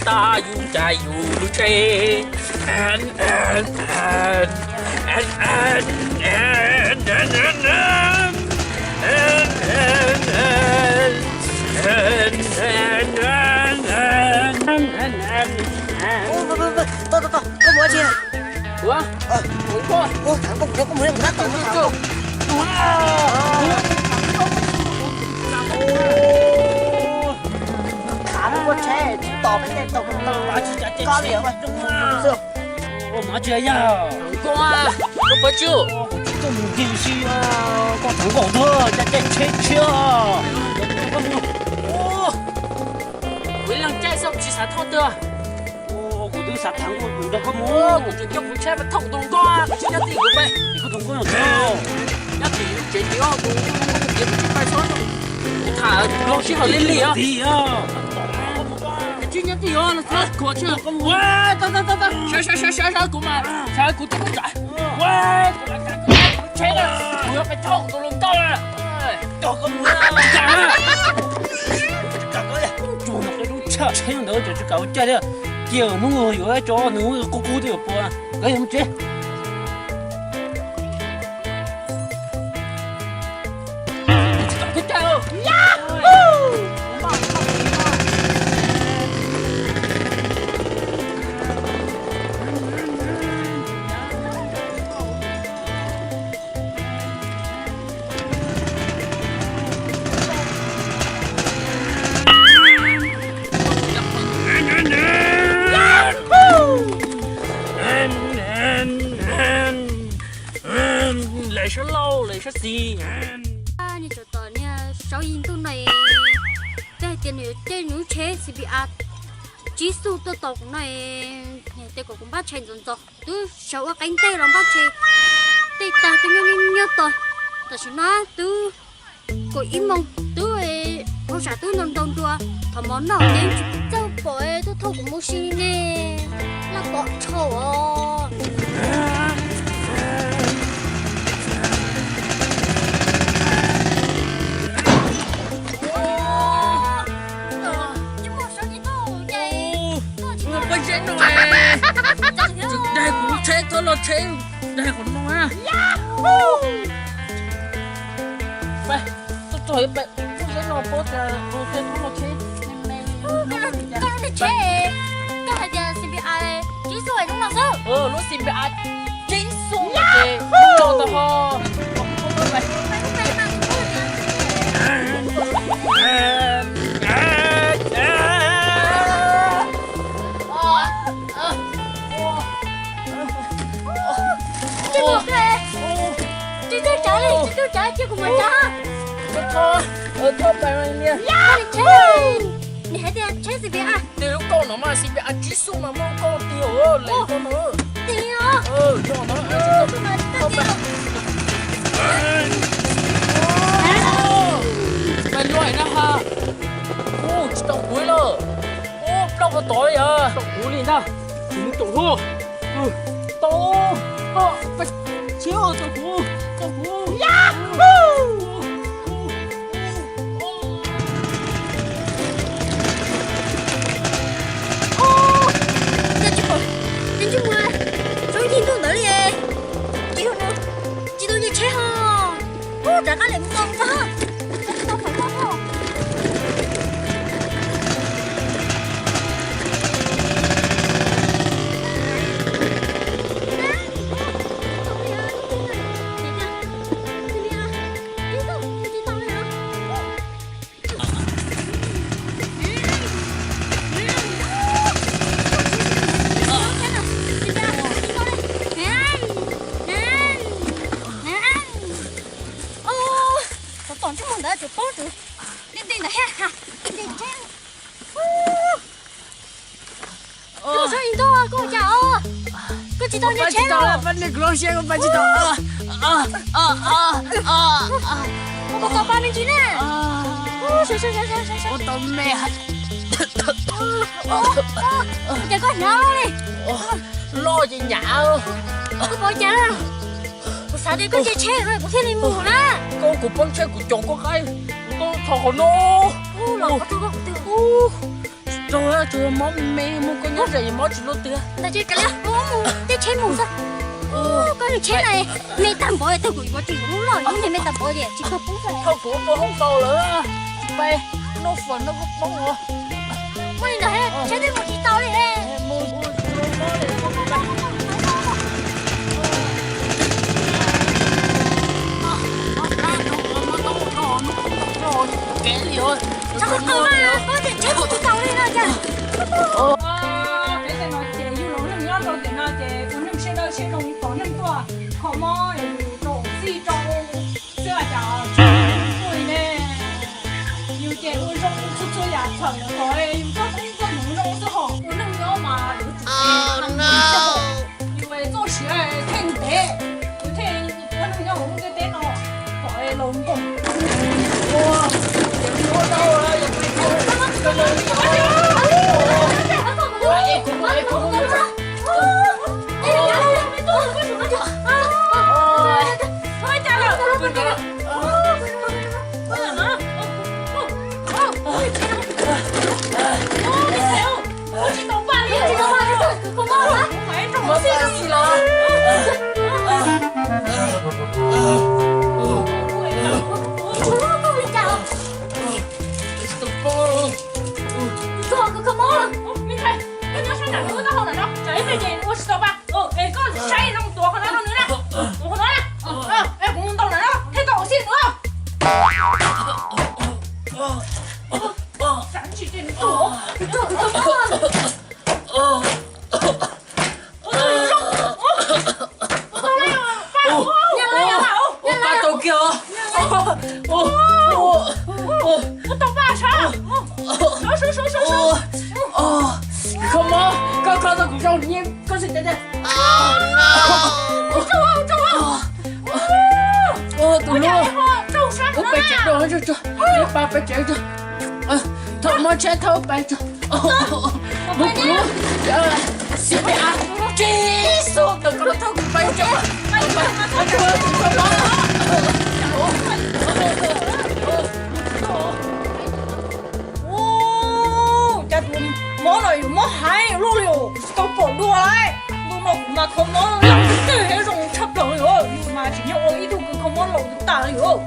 Tab yus ncaim yus lub tsheb. Tau, tau, tau, koj mus dab tsi? Ua, ua, koj, koj mus, koj mus, koj mus, koj mus. Tham koj tsheb, tos peb tej tau, koj li. Ua, mas tsis yog koj, koj pab tsis, koj tsis tuaj mus nti si, koj tham koj tuaj caij tsheb tshiab. Kuv ib leeg caij xwb kuv tsis xav thauj twg. Kuv twb xav tham koj, kuv nrog koj mus. Kuv tseem coj kuv tsheb pab thauj kuv tus hluas nkauj, kuv tsis nyob tim kuv pais. Kuv tus hluas nkauj nyob tim, nyob tim tsev tim ub, kuv, kuv tsis pais txog. Kuv tham kuv sij hawm li li os. Tim os. Tsis nyob tim os, los txhob khuam tsheb. Tau, tau, tau, tau, sawv, sawv, sawv, sawv, sawv kuv mas, sawv kuv twb muab ntsam. Ua, kuv tsheb na, kuv yuav pais thauj kuv tus hluas nkauj na. Tsuag no lub tsheb ntawd tseem tsis kam ua caij thiab. Cia hnub yuav ib tso nws qub qub twb yuav pua. Koj yog mus tsev. Lawv sab laug lawv sab xis. Niag tsov tom niag saub yig ntuj no, twb hais tias nws yuav caij nws lub tsheb C B R tsib xuj tuaj tos kuv no, niag tias kom kuv npaj tshais ntxov ntxov, twb sawv ua qeeb ntej los npaj tshais tej tag twb nyob nyob tos. Tam sim no twb kaum ib moos twb hauj sam twb ntau ntau ntua, thov mov noj ces tsis txawj pom twb thauj kuv mus si ne, laj pom tshau os. Pab tsheb no, daig kuv tsheb txhob los tsheb, daig kuv no. Pab, txog txog pab, pab tsheb no pab, txhob los tsheb. Koj lub tsheb, koj hais tias C B R tsib xuj hnub no xwb. Lub C B R tsib xuj no ces tau tau ho. Tsis tau tsav li, tsis tau tsav, cia kuv mam tsav. Tsheb, nws hais tias tsheb C B R. Nws lub kauj no mas C B R tsib xuj mas muaj kauj tiag os, lawv kauj no. Tiag os. Yog no. Pais luaj na ha. Ub, tsis tau kuv lawm. Ub, plaub qhov tod yog tau kuv li ntag. Tsis muaj caum hlo. Tau, tau, tau kuv, tau kuv. Ub, tsis pom, tsis muaj, saub yig ntuj ntawd li. Tsis, tsis tau nyiag tsheb ho. Ub, rov qab lem mus tau tag. Tom ntsej muag ntawd tseem poob rau nti nti ntawd thiab. Koj tsis tau nyiag tsheb los? Pab niag kuv lub siab, pab tsis tau. Koj puas tau pab me ntsis ne? Ua tau me. Ces koj hnyav li. Loj ces nyav. Koj puas cas? Kuv xav tias koj caij tsheb kuv thiaj li mus na. Koj, kuv poob tsheb kuv caum koj qaib, kuv tau txog qhov no. Los koj tuaj koj kuv twg. Rau tsuas mob me me mus koj nyob zem mob tsis luaj twg. Ntawd ces kav liam, mus mus tej tsheb mus xwb. Koj tsheb na, me tag npaum twg kuv yuav tsis yuav lub loj, lub niag me tag npaum tias tsis kawg pub. Thaum kuv ua hoob tau lawm, tsis pais noj fom noj kub poob os. Muaj li ntawd tsheb twb mus tsis tau li. Kev li os, koj tias tsheb mus tsis tau li no cas. Peb tej no ces yug los neeg nyob rau tiam no ces ua neeg siab dawb siab zoo tos neeg tuaj kho mob rau txij rau xwb cas tsis tuaj li ne. Yus ces ua zoo txhua txhua yam txhawm kom yus txoj koob txoj hmoov zoo xwb hos ua neeg nyob mas yuav tsum yus txoj siav theej ntev, yus thiaj ua neeg nyob hauv lub ntiaj teb no kom laus nkoos. Koj nyob sab nram no, koj hau ntawm no, tsam ib pliag ces ua tsis tau pa. Es koj saib zoo tuav qhov no rau nws na. Tuav qhov no na. Es kuv mus ntaus ntawm no thiab koj ua xij nws. Tsam tsis ces nws tuag. Ua pa tau kiag os. Ua tau pa sav. Kho mob, koj kho tau kuv zoo li koj xav tiag tiag. Tus hlub, ua pes tsev rau, ua pa pes tsev rau. Thauj mob tsheb thauj pes tsev. Mus kuv lub C P R, Jesu, tau koj thauj kuv pes tsev. Cas tus mob no yuav mob heev luaj li os, kuv tsis tau pom dua li. Ntu no kuv mas kho mob twb zoo tshaj plaws li os, nws mas tseem yog ua ib tug kws kho mob laus tas li os.